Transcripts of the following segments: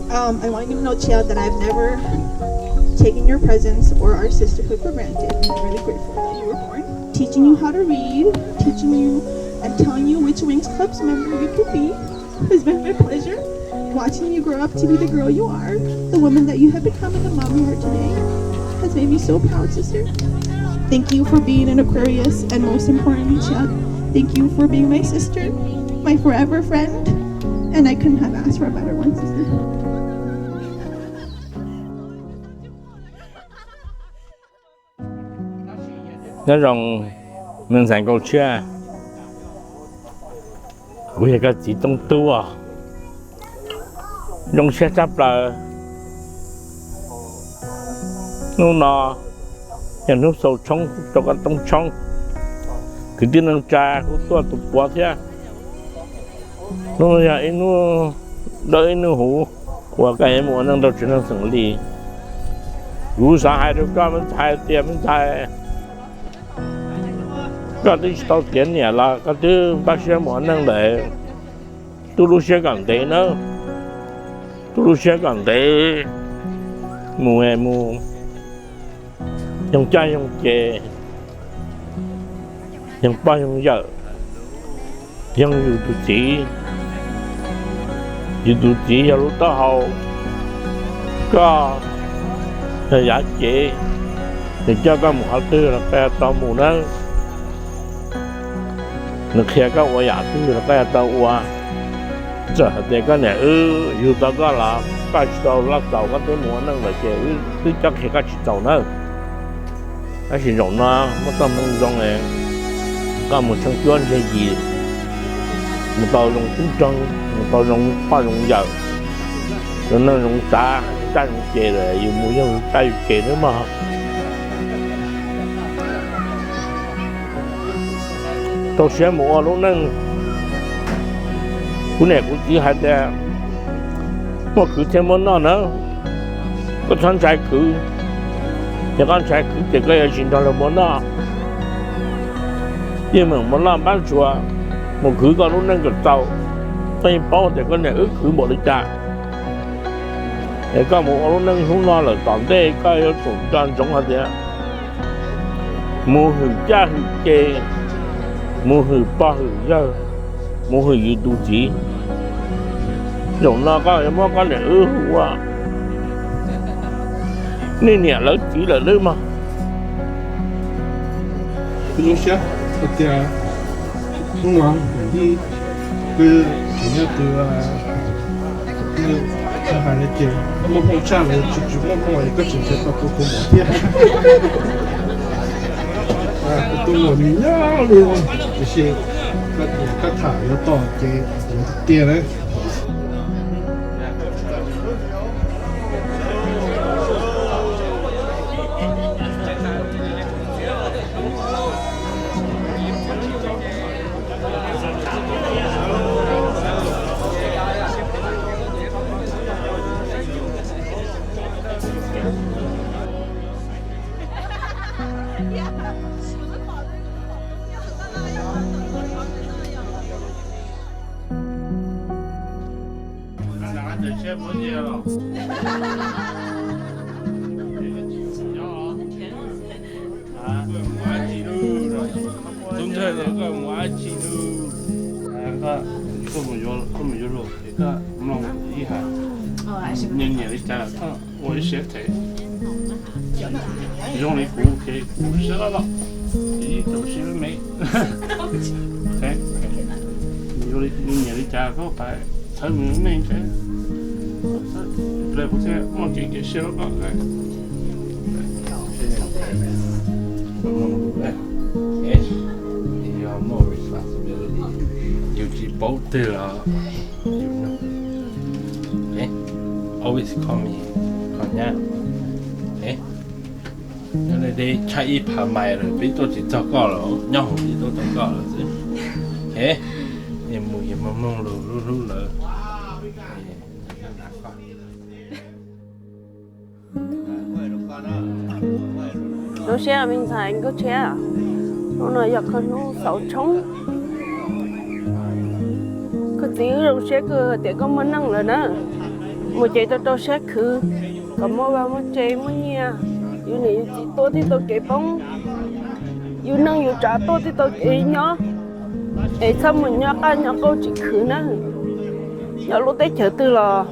Um, I want you to know, Chia, that I've never taken your presence or our sisterhood for granted. I'm really grateful that you were born. Teaching you how to read, teaching you and telling you which Winx Clubs member you could be has been my pleasure. Watching you grow up to be the girl you are, the woman that you have become, and the mom you are today has made me so proud, sister. Thank you for being an Aquarius, and most importantly, Chia, thank you for being my sister, my forever friend, and I couldn't have asked for a better one, sister. Nyob zoo, me ntxhais Nkauj Tshiab, kuv yog koj txiv Tooj Tub os. Zoo siab tshaj plaws, hnub no yog hnub xaus tshoob rau koj Tooj Tshoob, kwv tij neej tsa kuj tuaj tus puav thiab. Hnub no yog ib hnub dawb ib hnub huv uas koj yuav mus ua neej nrog tsev neeg xeem Lis. Kuv xav hais rau koj me ntxhais tias me ntxhais, koj twb tsis tau tiav niam los koj twb npaj siab mus ua neej lawm. Tub lub siab kom ntev nawb, tub lub siab kom ntev, mus es mus, yoog caj yoog ces, yoog pog yoog yawm, yoog yus tus txiv, yus tus txiv yog lub taub hau, koj yog yav cev, nws coj koj mus qhov twg los koj yuav tau mus nawb. Nws qhia koj ua yam twg los koj yuav tau ua. Txawm hais tias koj niam wb yug tau koj los koj tsis tau loj txaus koj twb mus ua neej lawm ces wb twb coj qhia koj tsis txaus nawb. Tab sis zaum no muaj txoj hmoo zoo, koj mus tsheej cuab ntseeg yim, mus tau zoo tub nroog, mus tau zoo pog zoo yawm, zoo neej zoo tsav, caj zoo ces lawm yus mus yoog caj yus ces nawb mog. Rau siab mus ua lub neej. Kuv niam kuv txiv hais tias muaj kwv thiaj muaj noj na. Koj txhob ntshai kwv, yog koj ntshai kwv ces koj yuav tsis nrog luag muaj noj. Yeej meem muaj noj npab ntshua, mus khwv koj lub neej kom txaus. Koj yeej paub tias koj niam wb khwv npaum li cas. Es koj mus ua lub neej hnub no lawm tom ntej koj yuav tsum nco ntsoov hais tias mus hwm caj hwm ces, mus hwm pog hwm yawg, mus hwm yus tus txiv. Zaum no koj yuav muab koj niam wb hu ua nej niam lawv txiv lawm nawb mog. Kuv zoo siab hais tias hnub no yij kwv tsis nyob twg, hais li ces muaj hmoo tshaj lawm, tsis tsis muaj hmoo es koj tseem nrhiav tau kuv tus muam thiab. Kuv tus muam nws nyob li, tiam sis koj tham yuav tau ces yuav tiag na. Tub ntxawg, koj mus dab tsi lawm? Koj mus yuav luag es koj mloog ib hais, nyiam nyiam li cas koj ua ib siab them. Zoo li kuv ces kuv siab loj loj, ib tug siab me. Nyiam li cas koj pais txhawb nws neej thiab, ple kuv thiaj muaj kev cia siab loj loj. Yus tsis paub twg los yus always call me, koj nyab. Nyob li deb tshaj ib phav mais lawm peb tuaj tsis txog koj lawm, nyob hauv peb tuaj txog koj lawm xwb. Es mus es mloog mloog lus hlub hlub lawv. Zoo siab me ntxhais Nkauj Tshiab, hnub no yog koj hnub xaus tshoob. txiv wb zoo siab kawg tias koj muaj neej lawm na. Mus ces rau rau siab khwv, kom muaj vaj muaj tse muaj nyiaj, yus niam yus txiv tuaj thiaj tau kev poob, yus neej yus tsav tuaj thiaj tau kev nyob. Es txhob mus nyob qaj nyob qauj tsis khwv na. Nyob lub teb chaws twg los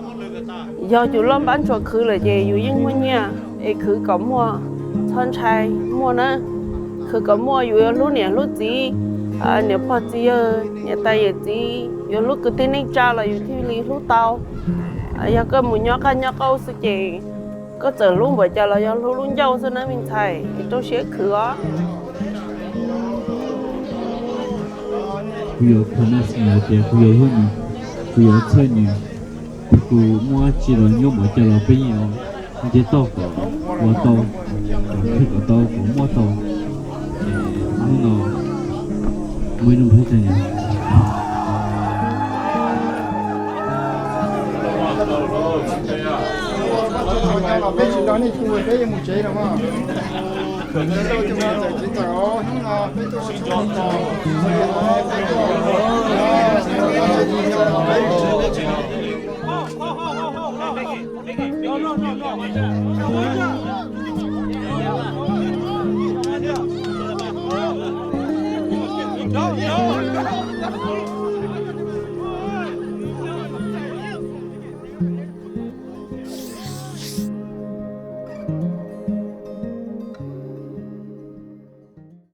yog yus loj npab ntshua khwv lawm ces yus yeej muaj nyiaj. Es khwv kom muaj, txhob ntshai, muaj na. Khwv kom muaj, yus yuav hlub niam hlub txiv, niam pog txiv yawg, niam tais yawm txiv, yuav hlub kwv tij neej tsa los yus thiaj li hlub tau. Yog koj mus nyob qaj nyob qauj xwb ces koj txawm hlub npaum cas los yog hlub lub ncauj xwb na me ntxhais, es rau siab khwv os. Kuv yuav promise nws tias kuv yuav hlub nws, kuv yuav txhawj nws. Kuv muaj dab tsi los nyuaj npaum cas los peb yeej yuav ntiab toj kom ua tau, kom khwv kom tau, kom muaj tau. Hnub no muaj ib lub nplhaib tag nrho. Peb tsis nrog nej tu, peb yuav mus tsev no mas.